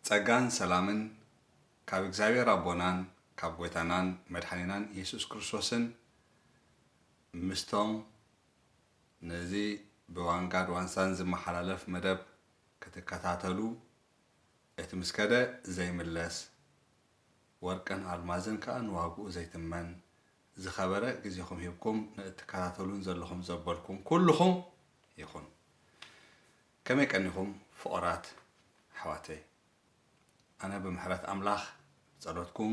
ጸጋን ሰላምን ካብ እግዚኣብሔር ኣቦናን ካብ ጐይታናን መድሓኒናን ኢየሱስ ክርስቶስን ምስቶም ነዚ ብዋንጋድ ዋንሳን ዝመሓላለፍ መደብ ክትከታተሉ፣ እቲ ምስ ከደ ዘይምለስ፣ ወርቅን ኣልማዝን ከኣ ንዋግኡ ዘይትመን ዝኸበረ ግዜኹም ሂብኩም ንእትከታተሉን ዘለኹም ዘበልኩም ኩልኹም ይኹን። ከመይ ቀኒኹም ፍቑራት ኣሕዋተይ? ኣነ ብምሕረት ኣምላኽ ጸሎትኩም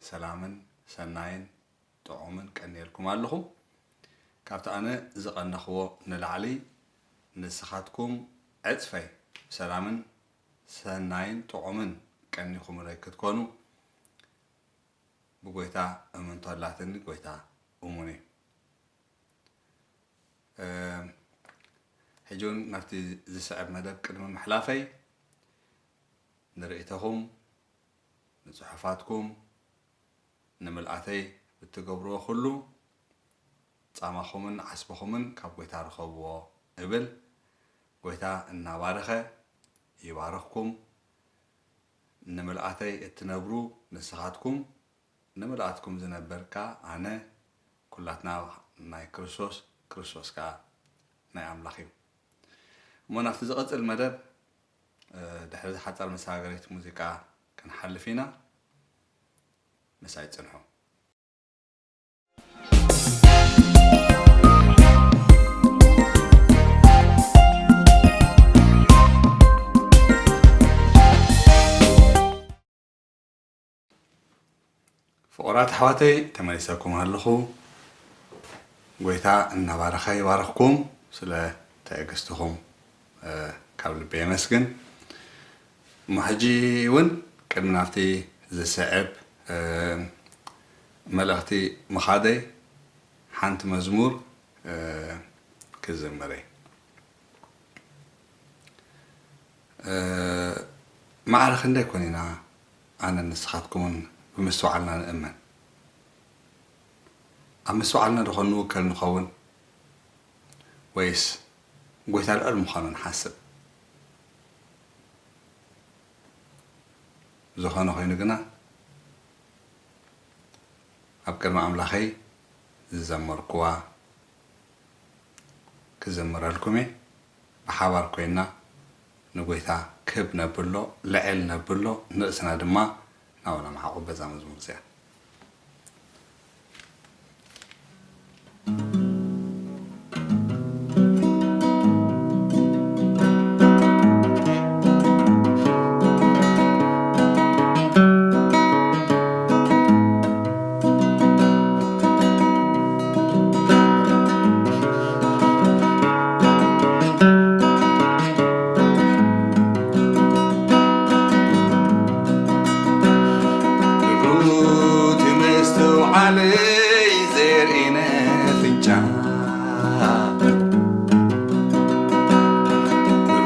ሰላምን ሰናይን ጥዑምን ቀንየልኩም ኣለኹ። ካብቲ ኣነ ዝቐነኽዎ ንላዕሊ ንስኻትኩም ዕጽፈይ ብሰላምን ሰናይን ጥዑምን ቀኒኹምለይ ክትኮኑ ብጎይታ እምንቶ ኣላትኒ። ጎይታ እሙን እዩ። እም፣ ሕጂ እውን ናብቲ ዝስዕብ መደብ ቅድሚ ምሕላፈይ ንርእይቶኹም፣ ንጽሑፋትኩም፣ ንምልኣተይ ብትገብርዎ ኩሉ ጻማኹምን ዓስብኹምን ካብ ጎይታ ርኸብዎ እብል። ጎይታ እናባረኸ ይባርኽኩም። ንምልኣተይ እትነብሩ ንስኻትኩም፣ ንምልኣትኩም ዝነበር ከኣ ኣነ፣ ኩላትና ናይ ክርስቶስ፣ ክርስቶስ ከኣ ናይ ኣምላኽ እዩ። እሞ ናብቲ ዝቐጽል መደብ፣ እ፣ ድሕሪ ሓጻር መሰጋገሪት ሙዚቃ ክንሓልፍ ኢና። ምሳይ ጽንሑ። ፍቑራት ኣሕዋተይ፣ ተመሊሰኩም ኣለኹ። ጎይታ እናባረኸ ይባርኽኩም። ስለ ትዕግስትኹም፣ እ፣ ካብ ልቢ የመስግን። እሞ ሕጂ እውን ቅድሚ ናብቲ ዝስዕብ፣ እ፣ መልእኽቲ ምኻደይ ሓንቲ መዝሙር፣ እ፣ ክዝምር እየ። እ፣ ማዕረ ክንደይ ኮን ኢና ኣነን ንስኻትኩምን ብምስትውዓልና ንእመን? ኣብ ምስትውዓልና ዶ ኾን ንውከል ንኸውን? ወይስ ጎይታ ልዑል ምዃኑ ንሓስብ? ዝኾነ ኾይኑ ግና፣ ኣብ ቅድሚ ኣምላኸይ ዝዘመርኩዋ ክዝምረልኩም እየ። ብሓባር ኮይንና ንጎይታ ክብ ነብሎ፣ ልዕል ነብሎ፣ ንርእስና ድማ ናብኡ ነምዓቑ በዛ መዝሙር እዚኣ። ሩቲ ምስትውዓለይ ዘርኢነ ፍንጫ፣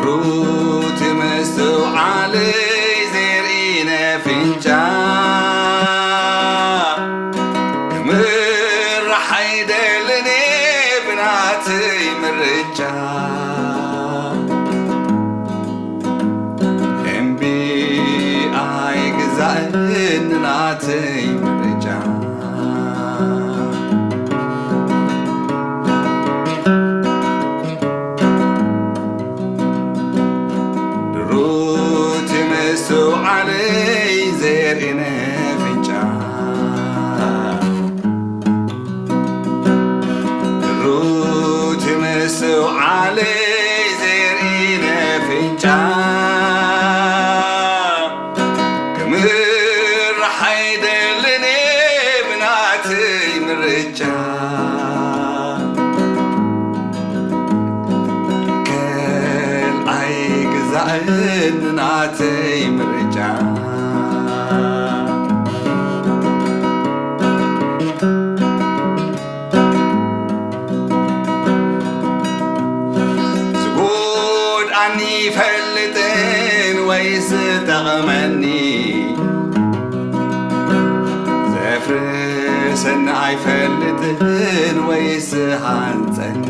ሩቲ ምስትውዓለይ ዘርኢነ ፍንጫ፣ ክምራሕ ኣይደልን ብናተይ ምርጫ። እምቢ ኣይግዛእን ናተይ ምርጫ። ድሩቲ ምስትውዓለይ ዘርኢነ ፍንጫ፣ ድሩቲ ምስትውዓለይ ዘርኢነ ፍንጫ፣ ክምራሕ ኣይደልን ብናተይ ምርጫ። ይከል ኣይግዛእን ናተይ ምርጫ። ዝጎድኣኒ ይፈልጥን ወይ ዝጠቕመኒ፣ ዘፍርሰኒ ኣይፈልጥን ወይ ዝሃንጸኒ።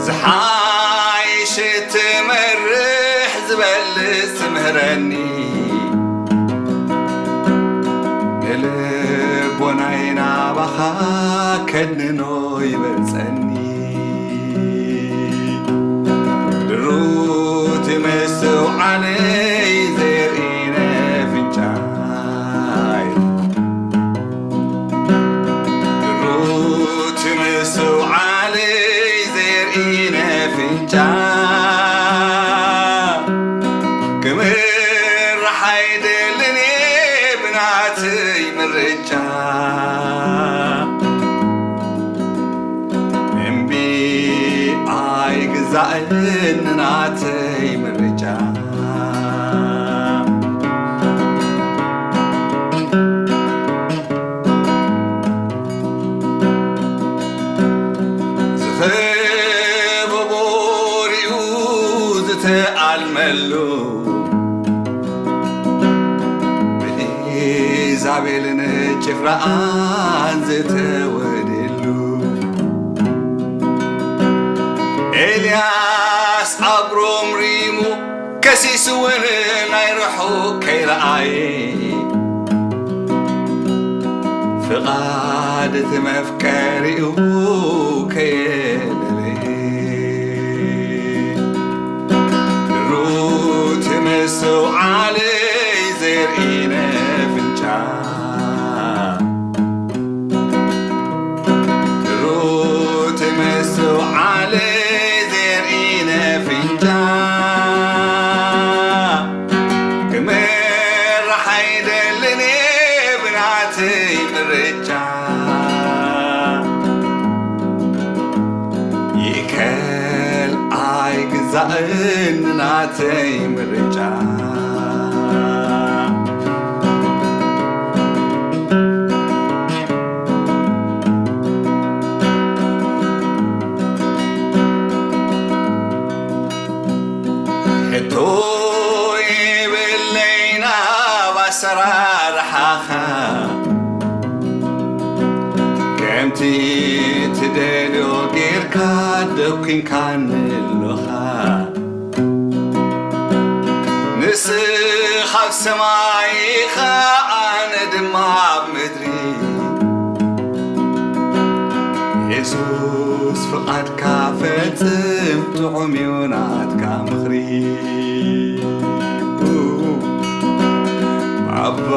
ዝሓይሽ ትመርሕ ዝበ ረኒ ንልቦናይ ናባኻ ከድንኖ ይበልጸኒ። ድሩት ምስትውዓለይ ዘርኢ ነፍንጫይ፣ ድሩት ምስትውዓለይ ዘርኢ ነፍንጫ፣ ክምራሕ ኣይደልን እየ ብናተይ ምርጫ። እምቢ ኣይግዛእን ናተይ ምርጫ። ዝኸበቦ ሪኡ ዝተኣልመሉ፣ ብኢዛቤልን ጭፍራኣን ዝተወደሉ፣ ኤልያስ ኣጉረምሪሙ ከሲሱ እውን ናይ ርሑቕ ከይረኣየ፣ ፍቓድ እቲ መፍቀሪኡ ከየለለየ፣ ድሩት ምስትውዓለይ ዘርኢ ነፍንጫ፣ ድሩት ምስትውዓለይ ዘርኢ ነፍንጫ፣ ክምራሕ ኣይደልን እየ ብናተይ ምርጫ። ይከል ኣይግዛእን ናተይ ምርጫ። ሕቶ የብለይን ኣብ ኣሰራርሓኻ፣ ከምቲ ትደልዮ ጌርካ ደኲንካኒ ኣሎኻ። ንስኻ ኣብ ሰማይ ኢኻ፣ ኣነ ድማ ኣብ ምድሪ። የሱስ ፍቓድካ ፈጽም፣ ጥዑም እዩ ናትካ ምኽሪ። ኣባ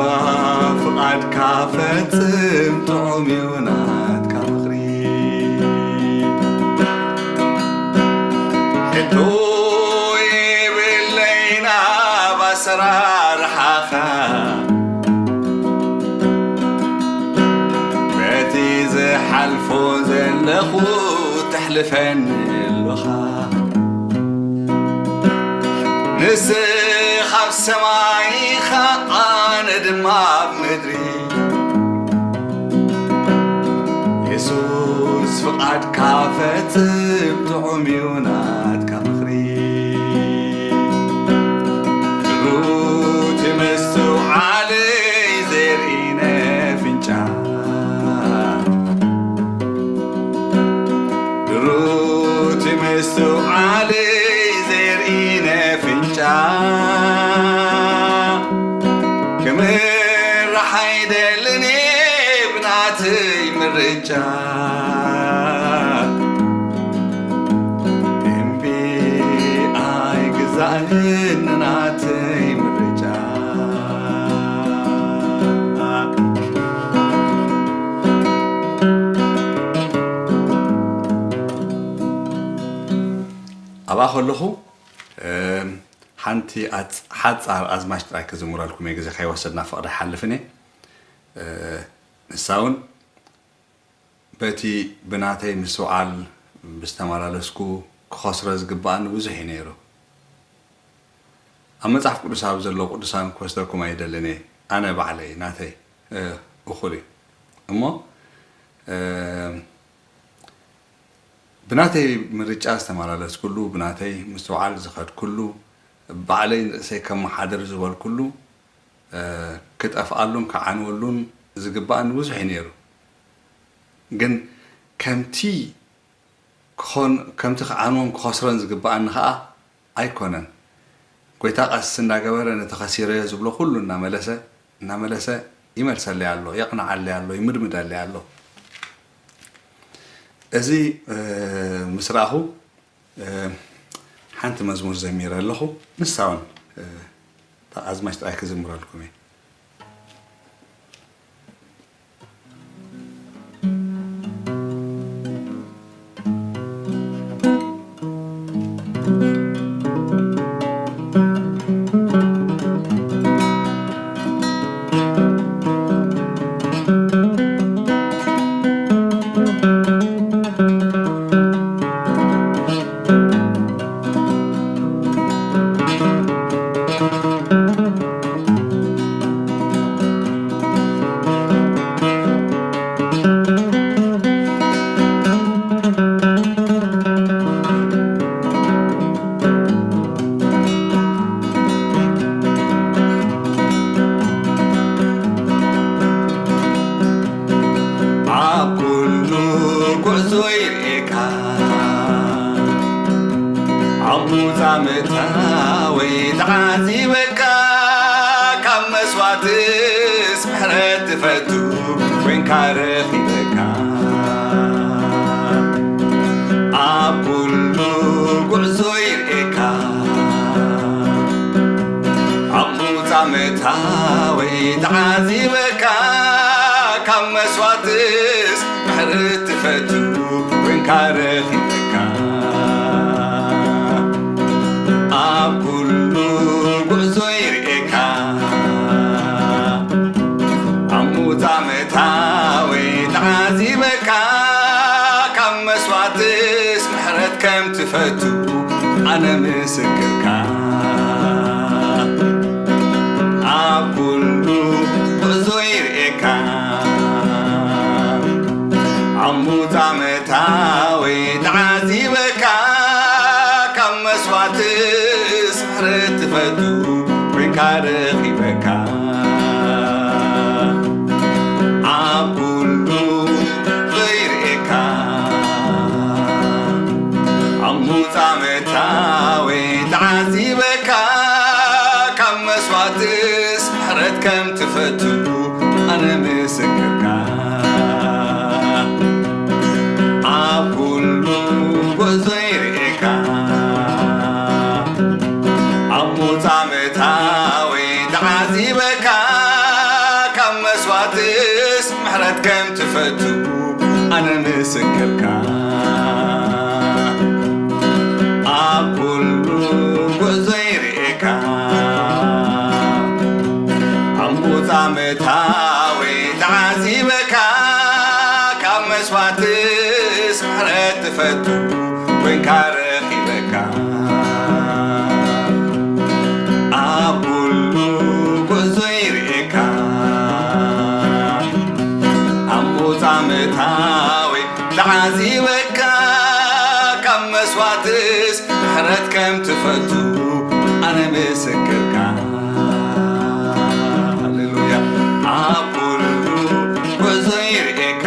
ፍቓድካ ፈጽም፣ ጥዑም እዩ ናትካ ምኽሪ። ሕቶ የብለይን ኣብ ኣሰራርሓኻ፣ በቲ ዝሓልፎ ዘለኹ ተሕልፈኒ ኣሎኻ። ንስኻ ኣብ ሰማይ ኢኻ፣ ኣነ ድማ ኣብ ምድሪ። የሱስ ፍቓድካ ፈጽም፣ ጥዑም እዩ ናትካ ምኽሪ። ድሩት ምስትውዓለይ ዘርኢ ነፍንጫ፣ ድሩት ምስትውዓለይ ዘርኢ ነፍንጫ፣ ክምራሕ ኣይደልን እየ ብናተይ ምርጫ። እምቢ ኣይግዛእን ናተይ ምርጫ። ኣብኣ ከለኹ፣ እም፣ ሓንቲ ኣጽ-፣ ሓጻር ኣዝማች ጥራይ ክዝምረልኩም እየ፣ ግዜ ከይወሰድና ፍቕዲ ኣይሓልፍን እየ። እ፣ ንሳ እውን በቲ ብናተይ ምስትውዓል ብዝተመላለስኩ ክኸስሮ ዝግብኣኒ ብዙሕ እዩ ነይሩ። ኣብ መጽሓፍ ቅዱስ ኣብ ዘለዉ ቅዱሳን ክወስደኩም ኣይደልን እየ። ኣነ ባዕለይ ናተይ፣ እ፣ እኹል እዩ። እሞ፣ እ፣ ብናተይ ምርጫ ዝተመላለስኩሉ፣ ብናተይ ምስትውዓል ዝኸድኩሉ፣ ባዕለይ ንርእሰይ ከመሓድር ዝበልኩሉ፣ እ፣ ክጠፍኣሉን ክዓንወሉን ዝግባእኒ ብዙሕ እዩ ነይሩ። ግን ከምቲ ክኾን፣ ከምቲ ክዓንዎን ክኸስሮን ዝግባእኒ ኸኣ ኣይኮነን። ጎይታ ቀስ እንዳገበረ ነቲ ከሲረዮ ዝብሎ ኩሉ እናመለሰ እናመለሰ ይመልሰለይ ኣሎ፣ የቕንዓለይ ኣሎ፣ ይምድምደለይ ኣሎ። እዚ እ፣ ምስ ረኣኹ እ፣ ሓንቲ መዝሙር ዘሚረ ኣለኹ። ንሳ እውን እ፣ እታ ኣዝማች ጥራይ ክዝምረልኩም እየ። ኣብ ኩሉ ጉዕዞ ይርኤካ፣ ኣብ ሙጻ ምእታወይ ተዓዚበካ፣ ካብ መስዋእትስ ምሕረት ትፈቱ ኮይንካ ረኺበካ። ኣብ ኩሉ ጉዕዞ ይርኤካ፣ ኣብ ሙጻ ምእታወይ ተዓዚበካ፣ ካብ መስዋእትስ ምሕረት ትፈቱ ኮይንካ ረኺበካ። ኣብ ኩሉ ጉዕዞ ይርኤካ፣ ኣብ ሙጻ ምእታወይ ተዓዚበካ፣ ካብ መስዋእትስ ምሕረት ከም ትፈቱ ኣነ ምስክርካ። ኣብ ኩሉ ጉዕዞ ይርኤካ፣ ኣብ ሙጻ ምእታወይ ተዓዚበካ፣ ካብ መስዋእትስ ምሕረት ትፈቱ ኮይንካ ረኺበካ። ኣብ ኩሉ ዘይርእየካ፣ ኣብ ሙጻ ምእታወይ ተዓዚበካ፣ ካብ መስዋእትስ ምሕረት ከም ትፈቱ ኣነ ምስክርካ። ኣብ ኩሉ ጉዕዞ ይርእየካ፣ ኣብ ሙጻ ምእታወይ ተዓዚበካ፣ ካብ መስዋእትስ ምሕረት ከም ትፈቱ ኣነ ምስክርካ። ኣብ ኩሉ ጉዕዞ ይርእየካ፣ ኣብ ሙጻ ምእታወይ ተዓዚበካ፣ ካብ መስዋእትስ ምሕረት ትፈቱ ኮይንካ ረኺበካ። ኣብ ኩሉ ጉዕዞ ይርእየካ፣ ኣብ ሙጻ ምእታወይ ተዓዚበካ፣ ካብ መስዋእትስ ምሕረት ከም ትፈቱ ኣነ ምስክርካ። ሃሌሉያ። ኣብ ኩሉ ጉዕዞ ይርእየካ፣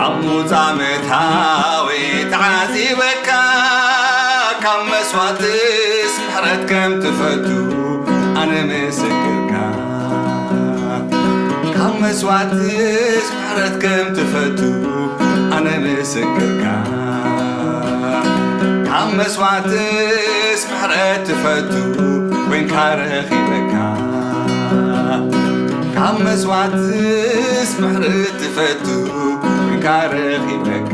ኣብ ሙጻ ምእታወይ ተዓዚበካ፣ ካብ መስዋእትስ ምሕረት ከም ትፈቱ ኣነ ምስክርካ። ካብ መስዋእትስ ምሕረት ከም ትፈቱ ኣነ ምስክርካ። ካብ መስዋእትስ ምሕረት ትፈቱ ኮይንካ ረኺበካ። ካብ መስዋእትስ ምሕረት ትፈቱ ኮይንካ ረኺበካ።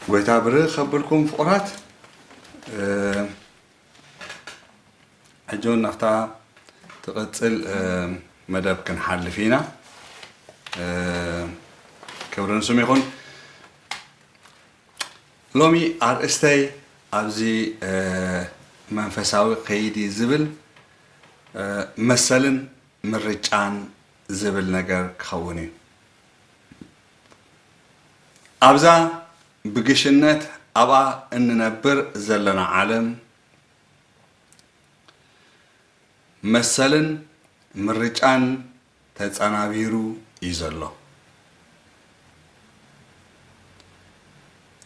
ጎይታ ብርኽ ከብልኩም ፍቑራት። እ፣ ሕጂ እውን ናብታ ትቕጽል፣ እ፣ መደብ ክንሓልፍ ኢና። እ፣ ክብሪ ንስሙ ይኹን። ሎሚ ኣርእስተይ ኣብዚ፣ እ፣ መንፈሳዊ ከይዲ ዝብል፣ እ፣ መሰልን ምርጫን ዝብል ነገር ክኸውን እዩ። ኣብዛ ብግሽነት ኣብኣ እንነብር ዘለና ዓለም፣ መሰልን ምርጫን ተጸናቢሩ እዩ ዘሎ።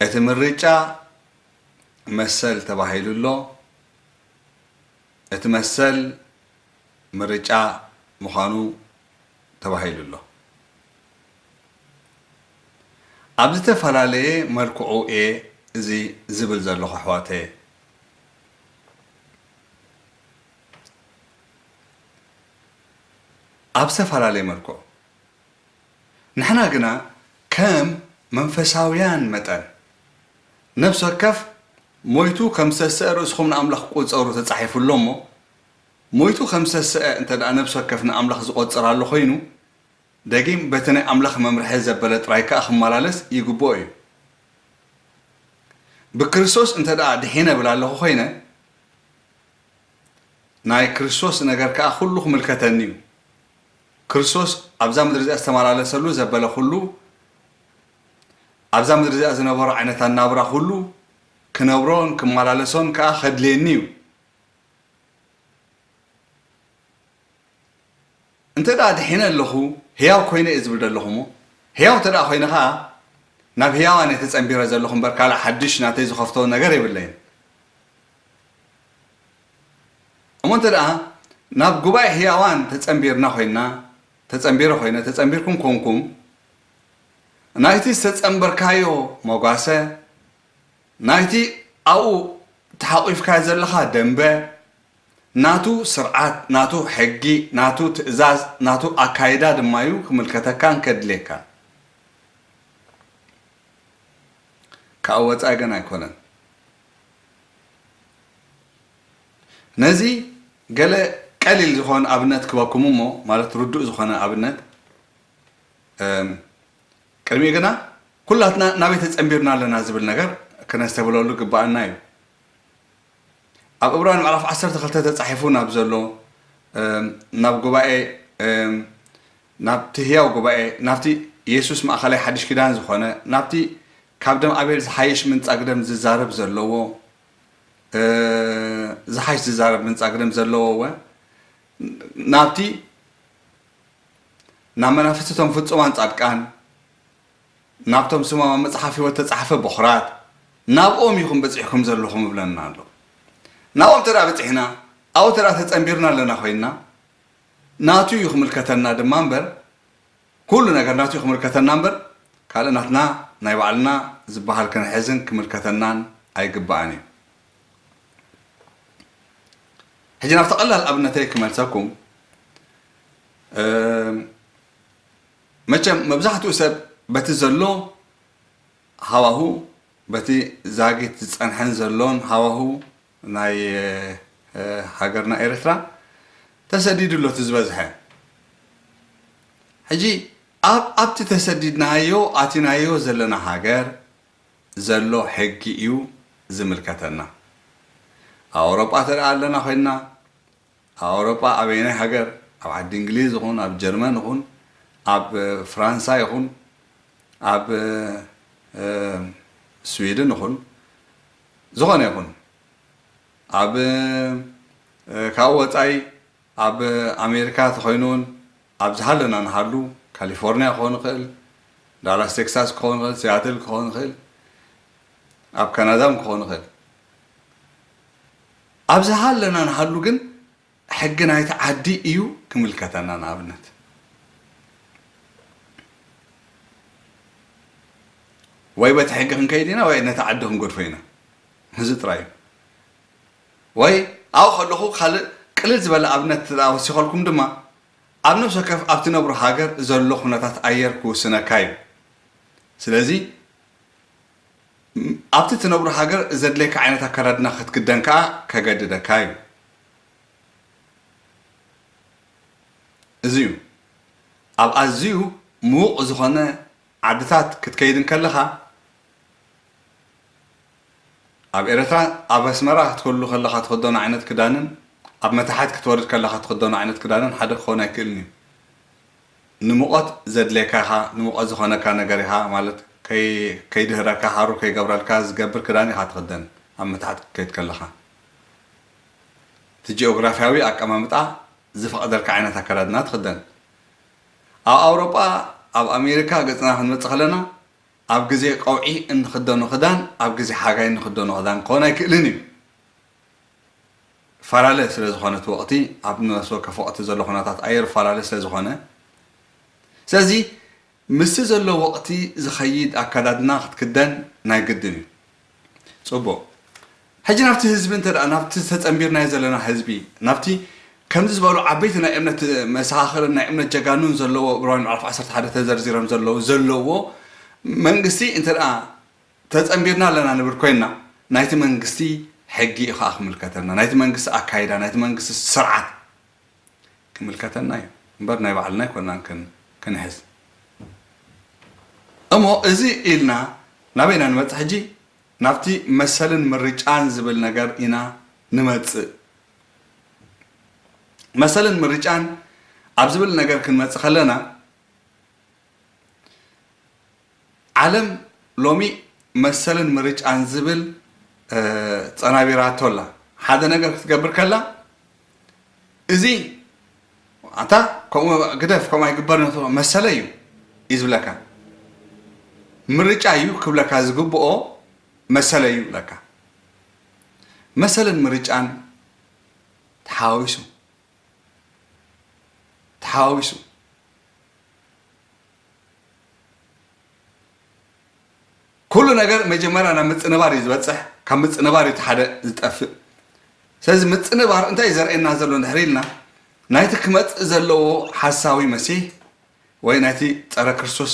እቲ ምርጫ መሰል ተባሂሉ ኣሎ። እቲ መሰል ምርጫ ምዃኑ ተባሂሉ ኣሎ። ኣብ ዝተፈላለየ መልክዑ እየ እዚ ዝብል ዘለኹ ኣሕዋተየ። ኣብ ዝተፈላለየ መልክዑ። ንሕና ግና ከም መንፈሳውያን መጠን፣ ነፍሲ ወከፍ ሞይቱ ከም ዝተስአ ርእስኹም ንኣምላኽ ቁጸሩ ተጻሒፉ ኣሎ እሞ፣ ሞይቱ ከም ዝተስአ እንተ ደኣ ነፍሲ ወከፍ ንኣምላኽ ዝቆጽር ኣሎ ኮይኑ፣ ደጊም በቲ ናይ ኣምላኽ መምርሒ ዘበለ ጥራይ ከኣ ክመላለስ ይግብኦ እዩ። ብክርስቶስ እንተ ደኣ ድሒነ እብል ኣለኹ ኮይነ፣ ናይ ክርስቶስ ነገር ከኣ ኩሉ ክምልከተኒ እዩ። ክርስቶስ ኣብዛ ምድሪ እዚኣ ዝተመላለሰሉ ዘበለ ኩሉ፣ ኣብዛ ምድሪ እዚኣ ዝነበሮ ዓይነት ኣናብራ ኩሉ ክነብሮን ክመላለሶን ከኣ ከድልየኒ እዩ። እንተ ደኣ ድሒነ ኣለኹ፣ ህያው ኮይነ እየ ዝብል ዘለኹ እሞ፣ ህያው እንተ ደኣ ኮይነ ኸኣ፣ ናብ ህያዋን እየ ተጸንቢረ ዘለኹ እምበር፣ ካልእ ሓድሽ ናተይ ዝኸፍቶ ነገር የብለይን። እሞ እንተ ደኣ ናብ ጉባኤ ህያዋን ተጸንቢርና ኮይንና፣ ተጸንቢረ ኮይነ፣ ተጸንቢርኩም ኮንኩም፣ ናይቲ ዝተጸንበርካዮ መጓሰ፣ ናይቲ ኣብኡ ተሓቂፍካዮ ዘለኻ ደንበ፣ ናቱ ስርዓት፣ ናቱ ሕጊ፣ ናቱ ትእዛዝ፣ ናቱ ኣካይዳ ድማ እዩ ክምልከተካን ከድልየካን። ካብኡ ወጻኢ ግን ኣይኮነን። ነዚ ገለ ቀሊል ዝኾነ ኣብነት ክበኩም እሞ፣ ማለት ርዱእ ዝኾነ ኣብነት፣ እም፣ ቅድሚኡ ግና ኩላትና ናበይ ተጸንቢርና ኣለና ዝብል ነገር ክነስተብህለሉ ግባኣና እዩ። ኣብ ዕብራውያን ምዕራፍ ዓሰርተ ክልተ ተጻሒፉ ናብ ዘሎ፣ እም፣ ናብ ጉባኤ፣ እም፣ ናብቲ ህያው ጉባኤ፣ ናብቲ የሱስ ማእከላይ ሓድሽ ኪዳን ዝኾነ፣ ናብቲ ካብ ደም ኣቤል ዝሓይሽ ምንጻግ ደም ዝዛረብ ዘለዎ፣ እ፣ ዝሓይሽ ዝዛረብ ምንጻግ ደም ዘለዎ፣ እወ፣ ናብቲ ናብ መናፍስቲ እቶም ፍጹማን ጻድቃን፣ ናብቶም ስሞም ኣብ መጽሓፍ ህይወት ተጻሕፈ በኹራት፣ ናብኦም ኢኹም በጺሕኩም ዘለኹም እብለና ኣሎ። ናብኦም እንተ ደኣ በጺሕና፣ ኣብኡ እንተ ደኣ ተጸንቢርና ኣለና ኮይንና፣ ናቱ እዩ ክምልከተና ድማ እምበር፣ ኩሉ ነገር ናቱ እዩ ክምልከተና እምበር፣ ካልእ ናትና ናይ ባዕልና ዝበሃል ክንሕዝን ክምልከተናን ኣይግባእን እዩ። ሕጂ ናብቲ ቀላል ኣብነተይ ክመልሰኩም። እም፣ መቸም መብዛሕትኡ ሰብ በቲ ዘሎ ሃዋሁ፣ በቲ ዛጊት ዝጸንሐን ዘሎን ሃዋሁ ናይ፣ እ፣ ሃገርና ኤርትራ ተሰዲዱ ኣሎ እቲ ዝበዝሐ። ሕጂ ኣብ፣ ኣብቲ ተሰዲድናዮ ኣቲናዮ ዘለና ሃገር ዘሎ ሕጊ እዩ ዝምልከተና። ኣብ ኣውሮጳ ተደኣ ኣለና ኮይንና፣ ኣብ ኣውሮጳ ኣበየናይ ሃገር፣ ኣብ ዓዲ እንግሊዝ ይኹን፣ ኣብ ጀርመን ይኹን፣ ኣብ ፍራንሳ ይኹን፣ ኣብ፣ እ፣ ስዊድን ይኹን፣ ዝኾነ ይኹን፣ ኣብ፣ እ፣ ካብኡ ወጻኢ ኣብ ኣሜሪካ ተኾይኑ እውን፣ ኣብ ዝሃለና ንሃሉ፣ ካሊፎርኒያ ክኸውን ይኽእል፣ ዳላስ ቴክሳስ ክኸውን ይኽእል፣ ሲያትል ክኸውን ይኽእል፣ ኣብ ካናዳ እውን ክኸውን ይኽእል። ኣብ ዝሃለና ንሃሉ ግን ሕጊ ናይቲ ዓዲ እዩ ክምልከተና። ንኣብነት፣ ወይ በቲ ሕጊ ክንከይድ ኢና፣ ወይ ነቲ ዓዲ ክንገድፎ ኢና። እዚ ጥራይ እዩ። ወይ ኣብኡ ከለኹ ካልእ ቅልል ዝበለ ኣብነት እንተ ደኣ ወሲኸልኩም ድማ፣ ኣብ ነፍሲ ወከፍ ኣብ ትነብሮ ሃገር ዘሎ ኩነታት ኣየር ክውስነካ እዩ። ስለዚ፣ ኣብቲ ትነብሮ ሃገር ዘድልየካ ዓይነት ኣከዳድና ክትክደን ከኣ ከገድደካ እዩ። እዚ እዩ። ኣብ ኣዝዩ ምዉቕ ዝኾነ ዓድታት ክትከይድ እንከለኻ፣ ኣብ ኤርትራ፣ ኣብ ኣስመራ ክትከሉ ከለኻ ትኽደኖ ዓይነት ክዳንን ኣብ መታሕት ክትወርድ ከለኻ ትኽደኖ ዓይነት ክዳንን ሓደ ክኸውን ኣይክእልን እዩ። ንሙቐት ዘድልየካ ኢኻ፣ ንሙቐት ዝኾነካ ነገር ኢኻ፣ ማለት ከይ-፣ ከይድህረካ፣ ሃሩር ከይገብረልካ ዝገብር ክዳን ኢኻ ትኽደን ኣብ መታሕት ክትከይድ ከለኻ። እቲ ጂኦግራፍያዊ ኣቀማምጣ ዝፈቐደልካ ዓይነት ኣከዳድና ትኽደን። ኣብ ኣውሮጳ፣ ኣብ ኣሜሪካ ገጽና ክንመጽእ ከለና ኣብ ግዜ ቀውዒ እንኽደኖ ክዳን ኣብ ግዜ ሓጋይ እንኽደኖ ክዳን ክኸውን ኣይክእልን እዩ። ፈላለ ስለ ዝኾነ እቲ ወቕቲ፣ ኣብ ነፍሲ ወከፍ ወቕቲ ዘሎ ኩነታት ኣየር ፈላለ ስለ ዝኾነ፣ ስለዚ ምስቲ ዘሎ ወቕቲ ዝኸይድ ኣከዳድና ክትክደን ናይ ግድን እዩ። ጽቡቕ። ሕጂ ናብቲ ህዝቢ እንተ ደኣ፣ ናብቲ ተጸንቢርናዮ ዘለና ህዝቢ፣ ናብቲ ከምዚ ዝበሉ ዓበይቲ ናይ እምነት መሰኻኽርን ናይ እምነት ጀጋኑን ዘለዎ፣ ዕብራውያን ምዕራፍ ዓሰርተ ሓደ ተዘርዚሮም ዘለዉ፣ ዘለዎ መንግስቲ እንተ ደኣ ተጸንቢርና ኣለና ንብል ኮይንና፣ ናይቲ መንግስቲ ሕጊ እዩ ከኣ ክምልከተና፣ ናይቲ መንግስቲ ኣካይዳ፣ ናይቲ መንግስቲ ስርዓት ክምልከተና እዩ እምበር፣ ናይ ባዕልና ኣይኮናን ክን-፣ ክንሕዝ። እሞ እዚ ኢልና ናበይ ኢና ንመጽእ ሕጂ? ናብቲ መሰልን ምርጫን ዝብል ነገር ኢና ንመጽእ። መሰልን ምርጫን ኣብ ዝብል ነገር ክንመጽእ ከለና፣ ዓለም ሎሚ መሰልን ምርጫን ዝብል፣ እ፣ ጸናቢራቶ ኣላ። ሓደ ነገር ክትገብር ከላ፣ እዚ ኣታ ከምኡ ግደፍ፣ ከምኡ ኣይግበርን፣ መሰለይ እዩ እዩ ዝብለካ። ምርጫ እዩ ክብለካ ዝግብኦ፣ መሰለይ እዩ ይብለካ። መሰልን ምርጫን ተሓዋዊሱ፣ ተሓዋዊሱ። ኩሉ ነገር መጀመርያ ናብ ምጽንባር እዩ ዝበጽሕ፣ ካብ ምጽንባር እዩ እቲ ሓደ ዝጠፍእ። ስለዚ ምጽንባር እንታይ እዩ ዘርእየና ዘሎ እንድሕር ኢልና፣ ናይቲ ክመጽእ ዘለዎ ሓሳዊ መሲህ ወይ ናይቲ ጸረ ክርስቶስ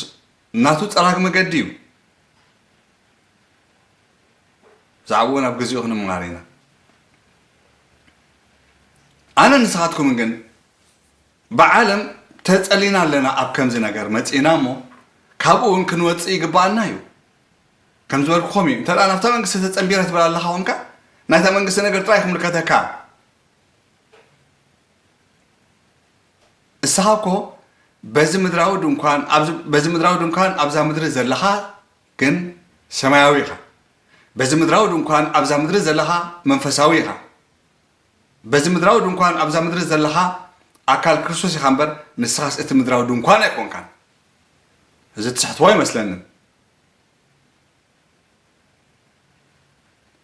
ናቱ ጸራጊ መገዲ እዩ። ብዛዕባኡ ናብ ግዜኡ ክንመሃር ኢና። ኣነ ንስኻትኩምን ግን ብዓለም ተጸሊና ኣለና። ኣብ ከምዚ ነገር መጺእና እሞ ካብኡ እውን ክንወጽእ ይግብኣና እዩ። ከም ዝበልኩኹም እዩ። እንተ ደኣ ናብታ መንግስቲ ተጸንቢረ ትብል ኣለኻ ኾንካ፣ ናይታ መንግስቲ ነገር ጥራይ ክምልከተካ። እስኻ እኮ በዚ ምድራዊ ድንኳን፣ ኣብዚ፣ በዚ ምድራዊ ድንኳን ኣብዛ ምድሪ ዘለኻ ግን ሰማያዊ ኢኻ። በዚ ምድራዊ ድንኳን ኣብዛ ምድሪ ዘለኻ መንፈሳዊ ኢኻ። በዚ ምድራዊ ድንኳን ኣብዛ ምድሪ ዘለኻ ኣካል ክርስቶስ ኢኻ እምበር፣ ንስኻስ እቲ ምድራዊ ድንኳን ኣይኮንካን። እዚ ትስሕትዎ ኣይመስለንን።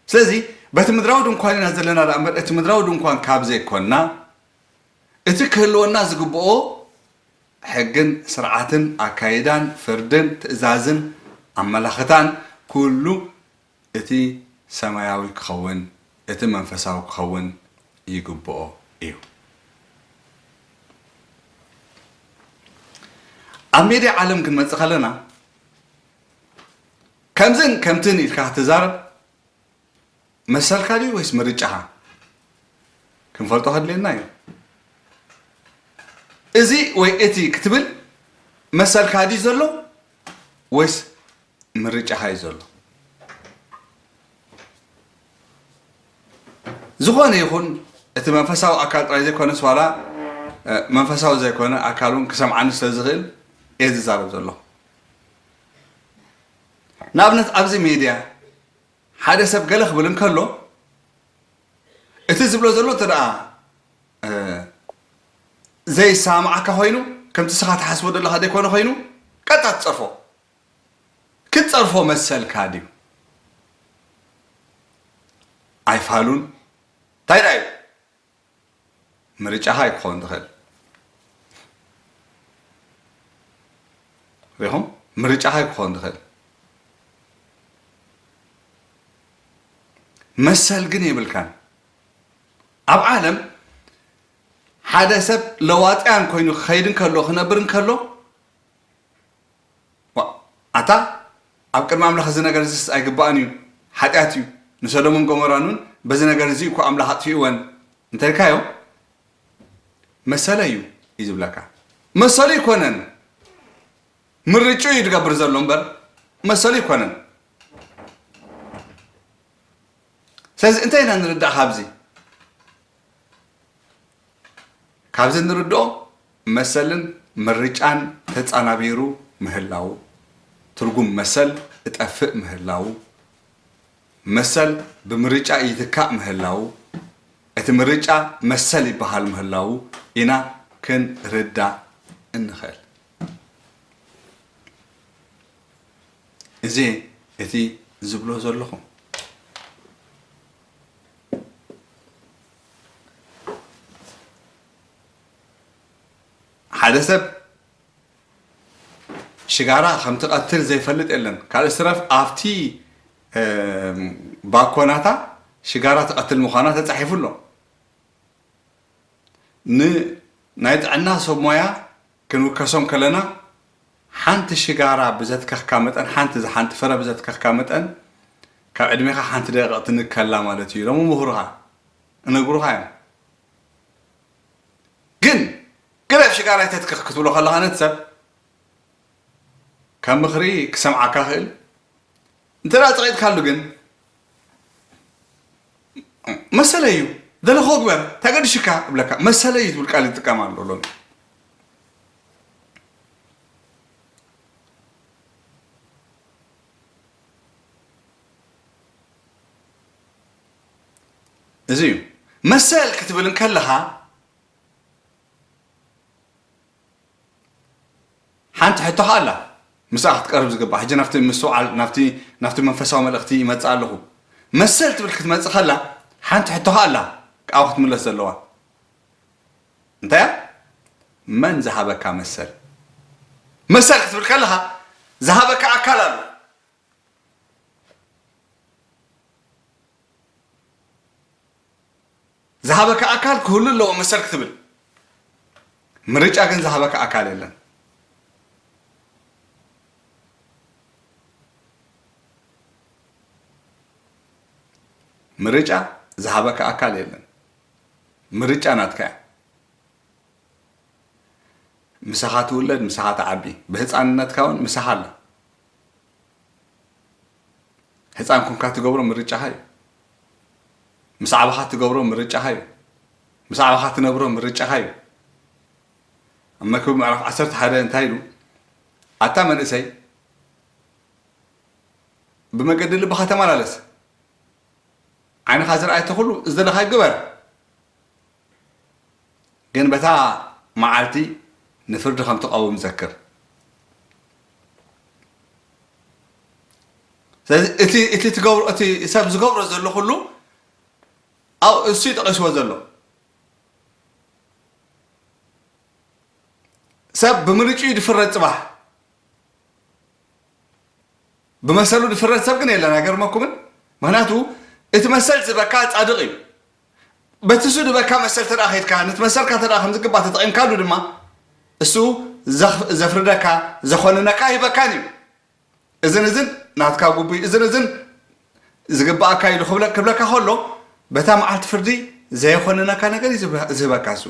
ስለዚ በቲ ምድራዊ ድንኳን ኢና ዘለና ደኣ እምበር፣ እቲ ምድራዊ ድንኳን ካብ ዘይኮንና፣ እቲ ክህልወና ዝግብኦ ሕግን ስርዓትን ኣካይዳን ፍርድን ትእዛዝን ኣመላኽታን ኩሉ እቲ ሰማያዊ ክኸውን፣ እቲ መንፈሳዊ ክኸውን ይግብኦ እዩ። ኣብ ሜድያ ዓለም ክንመጽእ ከለና፣ ከምዝን ከምትን ኢልካ ክትዛረብ መሰልካ ድዩ ወይስ ምርጫኻ? ክንፈልጦ ከድልየና እዩ። እዚ ወይ እቲ ክትብል መሰልካ ድዩ ዘሎ ወይስ ምርጫኻ እዩ ዘሎ? ዝኾነ ይኹን፣ እቲ መንፈሳዊ ኣካል ጥራይ ዘይኮነስ፣ ዋላ፣ እ፣ መንፈሳዊ ዘይኮነ ኣካል እውን ክሰምዓኒ ስለ ዝኽእል እየ ዝዛረብ ዘለኹ። ንኣብነት፣ ኣብዚ ሜድያ ሓደ ሰብ ገለ ክብል እንከሎ፣ እቲ ዝብሎ ዘሎ እንተ ደኣ፣ እ፣ ዘይሰማማዓካ ኮይኑ፣ ከምቲ ንስኻ ትሓስቦ ዘለኻ ዘይኮነ ኮይኑ፣ ቀጥታ ትጸርፎ። ክትጸርፎ መሰልካ ድዩ? ኣይፋሉን። እንታይ ደኣ እዩ? ምርጫኻ እዩ ክኸውን ዝኽእል። ሪኹም? ምርጫኻ እዩ ክኸውን ዝኽእል። መሰል ግን የብልካን። ኣብ ዓለም ሓደ ሰብ ለዋጥያን ኮይኑ ክኸይድ እንከሎ፣ ክነብር እንከሎ፣ ዋ፣ ኣታ ኣብ ቅድሚ ኣምላኽ እዚ ነገር እዚስ ኣይግባእን እዩ፣ ሓጢኣት እዩ፣ ንሰዶምን ጎሞራን እውን በዚ ነገር እዚ እኮ ኣምላኽ ኣጥፊእወን እንተልካዮ፣ መሰለ እዩ እዩ ዝብለካ። መሰሉ ይኮነን፣ ምርጩ እዩ ዝገብር ዘሎ እምበር መሰሉ ይኮነን። ስለዚ እንታይ ኢና ንርዳእ ካብዚ? ካብዚ እንርድኦ መሰልን ምርጫን ተጻናቢሩ ምህላው፣ ትርጉም መሰል እጠፍእ ምህላው፣ መሰል ብምርጫ ይትካእ ምህላው፣ እቲ ምርጫ መሰል ይበሃል ምህላዉ ኢና ክንርዳእ እንኽእል። እዚ እቲ ዝብሎ ዘለኹ። ሓደ ሰብ ሽጋራ ከም ትቐትል ዘይፈልጥ የለን። ካልእ ስረፍ ኣብቲ፣ እም፣ ባኮ ናታ ሽጋራ ትቐትል ምዃና ተጻሒፉ ኣሎ። ን-፣ ናይ ጥዕና ሰብ ሞያ ክንውከሶም ከለና፣ ሓንቲ ሽጋራ ብዘትከኽካ መጠን፣ ሓንቲ፣ ሓንቲ ፍረ ብዘትከኽካ መጠን፣ ካብ ዕድሜኻ ሓንቲ ደቂቕ ትንከላ ማለት እዩ ኢሎም ምሁርኻ እነግሩኻ እዮም። ግን ግደፍ ሽጋራ ኣይተትክኽ ክትብሎ ከለኻ ነቲ ሰብ ከም ምኽሪ ክሰምዓካ ክእል። እንተ ደኣ ጸቒጥካሉ ግን መሰለይ እዩ፣ ደለኽዎ ግበር፣ እንታይ ገዲሹካ እብለካ። መሰለይ እዩ ዝብል ቃል ይጥቀም ኣሎ ሎሚ። እዚ እዩ። መሰል ክትብል እንከለኻ ሓንቲ ሕቶ ኸኣ ኣላ፣ ምስኣ ክትቀርብ ዝግባእ። ሕጂ ናብቲ ምስትውዓል፣ ናብቲ፣ ናብቲ መንፈሳዊ መልእኽቲ ይመጽእ ኣለኹ። መሰል ትብል ክትመጽእ ከላ፣ ሓንቲ ሕቶ ኸኣ ኣላ፣ ካብኡ ክትምለስ ዘለዋ። እንታይ እያ? መን ዝሃበካ መሰል? መሰል ክትብል ከለኻ፣ ዝሃበካ ኣካል ኣሎ። ዝሃበካ ኣካል ክህሉ ኣለዎ መሰል ክትብል። ምርጫ ግን ዝሃበካ ኣካል የለን። ምርጫ ዝሃበካ ኣካል የለን። ምርጫ ናትካ እያ። ምሳኻ ትውለድ፣ ምሳኻ ትዓቢ። ብህፃንነትካ እውን ምሳኻ ኣላ። ህፃን ኮንካ ትገብሮ ምርጫኻ እዩ። ምስ ዓበኻ ትገብሮ ምርጫኻ እዩ። ምስ ዓበኻ ትነብሮ ምርጫኻ እዩ። ኣብ መክብብ ምዕራፍ ዓሰርተ ሓደ እንታይ ኢሉ? ኣታ መንእሰይ፣ ብመገዲ ልብኻ ተመላለስ። ዓይንኻ ዝረኣየቶ ኩሉ ዝደለኻዮ ግበር። ግን በታ መዓልቲ ንፍርዲ ከም ትቐውም ዘክር። ስለዚ እቲ፣ እቲ ትገብሮ፣ እቲ ሰብ ዝገብሮ ዘሎ ኩሉ ኣብ እሱ እዩ ጠቒስዎ ዘሎ። ሰብ ብምርጭኡ ድፍረድ ጽባሕ። ብመሰሉ ድፍረድ ሰብ ግን የለን፣ ኣይገርመኩምን? ምኽንያቱ እቲ መሰል ዝበካ ጻድቕ እዩ። በቲ እሱ ድበካ መሰል ተደኣ ኸይድካ፣ ነቲ መሰልካ ተደኣ ከም ዝግባእ ተጠቒምካሉ ድማ፣ እሱ ዘኽ-፣ ዘፍርደካ፣ ዘኾንነካ ኣይህበካን እዩ። እዝን እዝን ናትካ ግቡይ፣ እዝን እዝን ዝግባኣካ ኢሉ ክብለ-፣ ክብለካ ከሎ፣ በታ መዓልቲ ፍርዲ ዘየኾንነካ ነገር እዩ ዝብ-፣ ዝህበካ እሱ።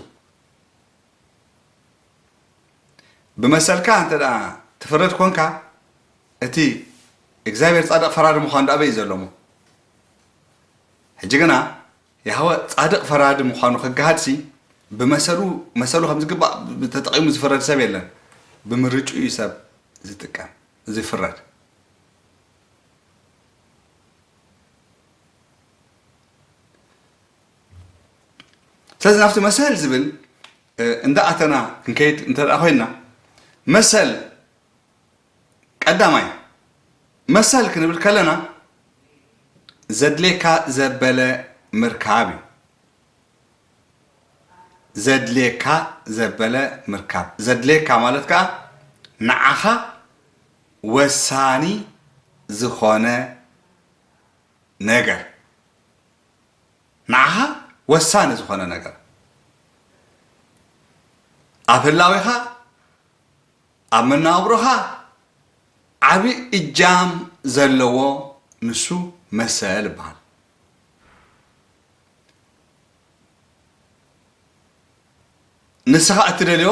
ብመሰልካ እንተ ደኣ ትፍረድ ኮንካ፣ እቲ እግዚኣብሔር ጻድቕ ፈራዲ ምዃኑ ደኣ ኣበይ እዩ ዘሎ እሞ? ሕጂ ግና፣ ያህወ ጻድቕ ፈራዲ ምዃኑ ክገሃድሲ፣ ብመሰሉ፣ መሰሉ ከም ዝግባእ ተጠቒሙ ዝፍረድ ሰብ የለን። ብምርጭኡ እዩ ሰብ ዝጥቀም፣ ዝፍረድ። ስለዚ ናብቲ መሰል ዝብል፣ እ፣ እንዳ ኣተና ክንከይድ እንተ ደኣ ኮይንና፣ መሰል ቀዳማይ፣ መሰል ክንብል ከለና ዘድልየካ ዘበለ ምርካብ እዩ። ዘድልየካ ዘበለ ምርካብ። ዘድልየካ ማለት ከኣ ንዓኻ ወሳኒ ዝኾነ ነገር። ንዓኻ ወሳኒ ዝኾነ ነገር። ኣብ ህላዌኻ፣ ኣብ መነባብሮኻ ዓቢ እጃም ዘለዎ ንሱ መሰል ይበሃል። ንስኻ እትደልዮ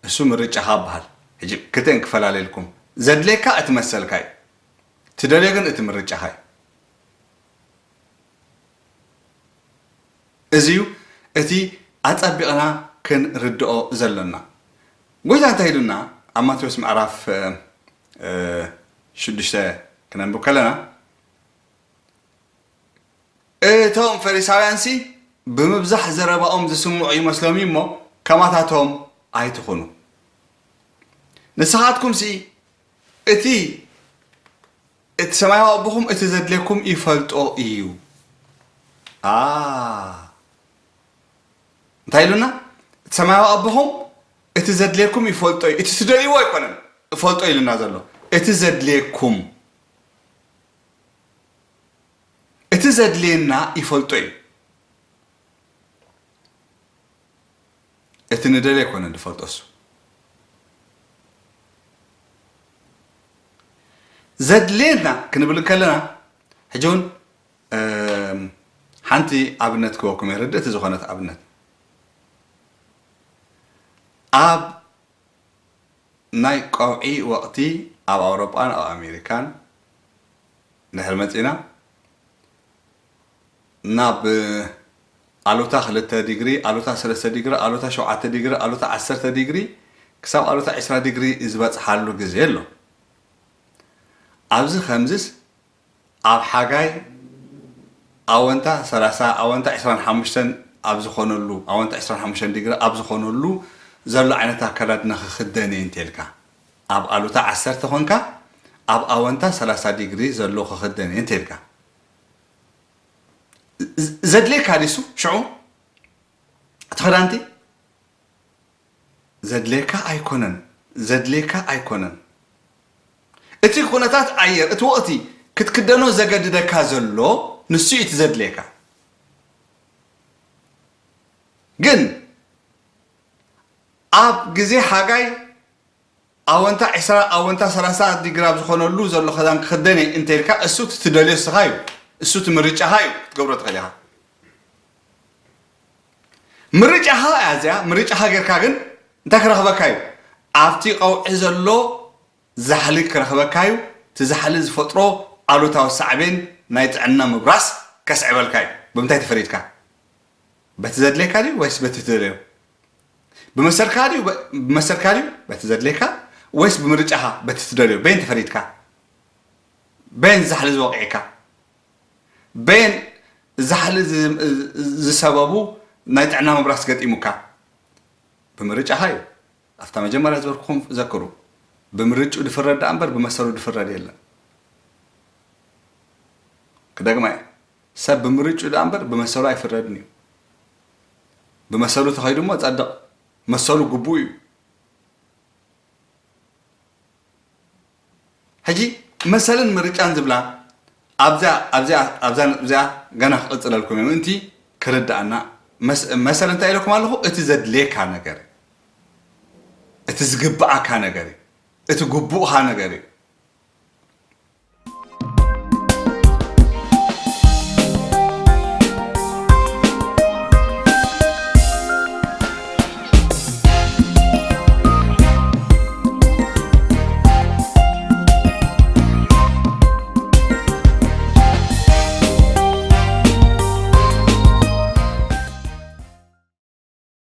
እሱ ምርጫኻ ይበሃል። ሕጂ ክልተን ክፈላለየልኩም። ዘድልየካ እቲ መሰልካ እዩ። ትደልዮ ግን እቲ ምርጫኻ እዩ። እዚ እዩ እቲ ኣጸቢቕና ክንርድኦ ዘሎና። ጎይታ እንታይ ኢሉና? ኣብ ማቴዎስ ምዕራፍ፣ እ፣ እ፣ ሽዱሽተ ክነንብብ ከለና፣ እቶም ፈሪሳውያንሲ ብምብዛሕ ዘረባኦም ዝስምዑ ይመስሎም እዩ እሞ፣ ከማታቶም ኣይትኹኑ። ንስኻትኩምሲ እቲ፣ እቲ ሰማያዊ ኣቦኹም እቲ ዘድልየኩም ይፈልጦ እዩ። ኣ፣ እንታይ ኢሉና? እቲ ሰማያዊ ኣቦኹም እቲ ዘድልየኩም ይፈልጦ እዩ። እቲ ትደልይዎ ኣይኮነን እፈልጦ ኢሉና ዘሎ። እቲ ዘድልየኩም፣ እቲ ዘድልየና ይፈልጦ እዩ። እቲ ንደልዮ ኣይኮነን ዝፈልጦ እሱ። ዘድልየና ክንብል እንከለና፣ ሕጂ እውን፣ እም፣ ሓንቲ ኣብነት ክበኩም እየ፣ ርድእቲ ዝኾነት ኣብነት። ኣብ ናይ ቀውዒ ወቕቲ ኣብ ኣውሮጳን ኣብ ኣሜሪካን ድሕሪ መጺና፣ ናብ ኣሉታ ክልተ ዲግሪ፣ ኣሉታ ሰለስተ ዲግሪ፣ ኣሉታ ሸውዓተ ዲግሪ፣ ኣሉታ ዓሰርተ ዲግሪ፣ ክሳብ ኣሉታ ዕስራ ዲግሪ ዝበጽሓሉ ግዜ ኣሎ። ኣብዚ ከምዝስ ኣብ ሓጋይ ኣወንታ ሰላሳ፣ ኣወንታ ዕስራን ሓሙሽተን ኣብ ዝኾነሉ፣ ኣወንታ ዕስራን ሓሙሽተን ዲግሪ ኣብ ዝኾነሉ ዘሎ ዓይነት ኣከዳድና ክኽደን እየ እንተልካ፣ ኣብ ኣሉታ ዓሰርተ ኮንካ፣ ኣብ ኣወንታ ሰላሳ ዲግሪ ዘሎ ክኽደን እየ እንተልካ፣ ዝ-፣ ዘድልየካ ድዩ እሱ ሽዑ እቲ ክዳንቲ? ዘድልየካ ኣይኮነን፣ ዘድልየካ ኣይኮነን። እቲ ኩነታት ኣየር፣ እቲ ወቕቲ ክትክደኖ ዘገድደካ ዘሎ ንሱ እዩ እቲ ዘድልየካ። ግን ኣብ ግዜ ሓጋይ ኣወንታ ዕስራ፣ ኣወንታ ሰላሳ ዲግሪ ኣብ ዝኾነሉ ዘሎ ክዳን ክኽደን እየ እንተኢልካ፣ እሱ እቲ ትደልዮ እስኻ እዩ። እሱ እቲ ምርጫኻ እዩ ክትገብሮ ትኽእል ኢኻ። ምርጫኻ እያ እዚኣ። ምርጫኻ ጌርካ ግን እንታይ ክረኽበካ እዩ? ኣብቲ ቀውዒ ዘሎ ዛሕሊ ክረኽበካ እዩ። እቲ ዛሕሊ ዝፈጥሮ ኣሉታዊ ሳዕቤን ናይ ጥዕና ምብራስ ከስዕበልካ እዩ። ብምንታይ ተፈሪድካ? በቲ ዘድልየካ ድዩ ወይስ በቲ ትደልዮ? ብመሰልካ ድዩ፣ በ-፣ ብመሰልካ ድዩ በቲ ዘድልየካ ወይስ ብምርጫኻ በቲ ትደልዮ? በየን ተፈሪድካ? በየን ዛሕሊ ዝወቕዕካ? በየን ዛሕሊ ዝ-፣ ዝሰበቡ ናይ ጥዕና ምብራስ ገጢሙካ? ብምርጫኻ እዩ። ኣብታ መጀመርያ ዝበልኩኹም ዘክሩ። ብምርጭኡ ድፍረድ ደኣ እምበር ብመሰሉ ድፍረድ የለን። ክደግማ እየ። ሰብ ብምርጭኡ ደኣ እምበር ብመሰሉ ኣይፍረድን እዩ። ብመሰሉ ተኸይዱ እሞ ጸድቕ። መሰሉ ግቡእ እዩ። ሕጂ መሰልን ምርጫን ዝብላ ኣብዛ፣ ኣብዚኣ፣ ኣብዛ ነጥቢ እዚኣ ገና ክቕጽለልኩም እየ። ምእንቲ ክርድኣና፣ መስ-፣ መሰል እንታይ ኢለኩም ኣለኹ? እቲ ዘድልየካ ነገር፣ እቲ ዝግብኣካ ነገር እዩ። እቲ ግቡእኻ ነገር እዩ።